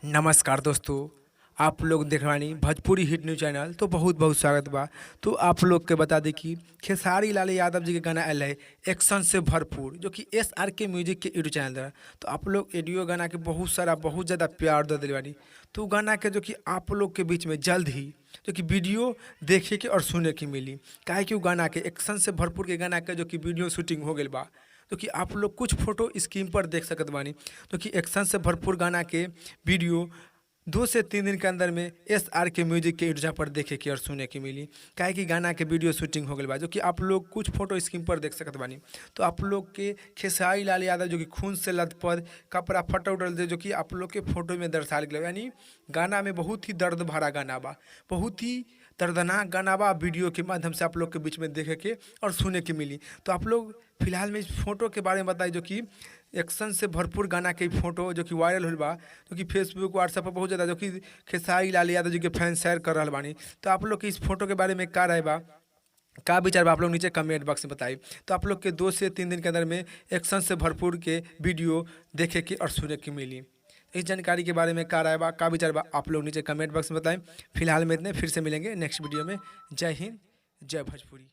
नमस्कार दोस्तों, आप लोग देख बानी भोजपुरी हिट न्यूज चैनल तो बहुत बहुत स्वागत बा। तो आप लोग के बता दी कि खेसारी लाल यादव जी के गाना आयल है एक्शन से भरपूर, जो कि एस आर के म्यूजिक के यूट्यूब चैनल द्वारा। तो आप लोग एडियो गाना के बहुत सारा बहुत ज़्यादा प्यार दे दिल बानी। तो गाना के जो कि आप लोग के बीच में जल्द ही जो कि वीडियो देखे के और सुने के मिली, काहे कि उ गाना के एक्शन से भरपूर के गाना के जो कि वीडियो शूटिंग हो गई बा, जो कि आप लोग कुछ फोटो स्क्रीन पर देख सकत बानी। जो कि एक्शन से भरपूर गाना के वीडियो 2 से 3 दिन के अंदर में एस आर के म्यूजिक के यूट्यूब पर देखे के और सुने के मिली, काहे कि गाना के वीडियो शूटिंग हो गई बा, जो कि आप लोग कुछ फोटो स्क्रीन पर देख सकत बानी। तो आप लोग के खेसारी लाल यादव जो कि खून से लथपथ, कपड़ा फटल उटल, जो कि आप लोग के फोटो में दर्शायल गया, यानी गाना में बहुत ही दर्द भरा गाना बा, बहुत ही दर्दनाक गाना बा। वीडियो के माध्यम से आप लोग के बीच में देखे के और सुने के मिली। तो आप लोग फिलहाल में इस फोटो के बारे में बताई, जो कि एक्शन से भरपूर गाना के फोटो जो कि वायरल होल बा, जो कि फेसबुक व्हाट्सएप पर बहुत ज़्यादा जो कि खेसारी लाल यादव जी के फैन शेयर कर रहा बानी। तो आप लोग के इस फोटो के बारे में का राय बा, का विचार बा, आप लोग नीचे कमेंट बॉक्स में बताई। तो आप लोग के 2 से 3 दिन के अंदर में एक्शन से भरपूर के वीडियो देखे के और सुने के मिली। इस जानकारी के बारे में का राय बा, का विचार बा, आप लोग नीचे कमेंट बॉक्स में बताएं। फिलहाल में इतने, फिर से मिलेंगे नेक्स्ट वीडियो में। जय हिंद, जय भोजपुरी।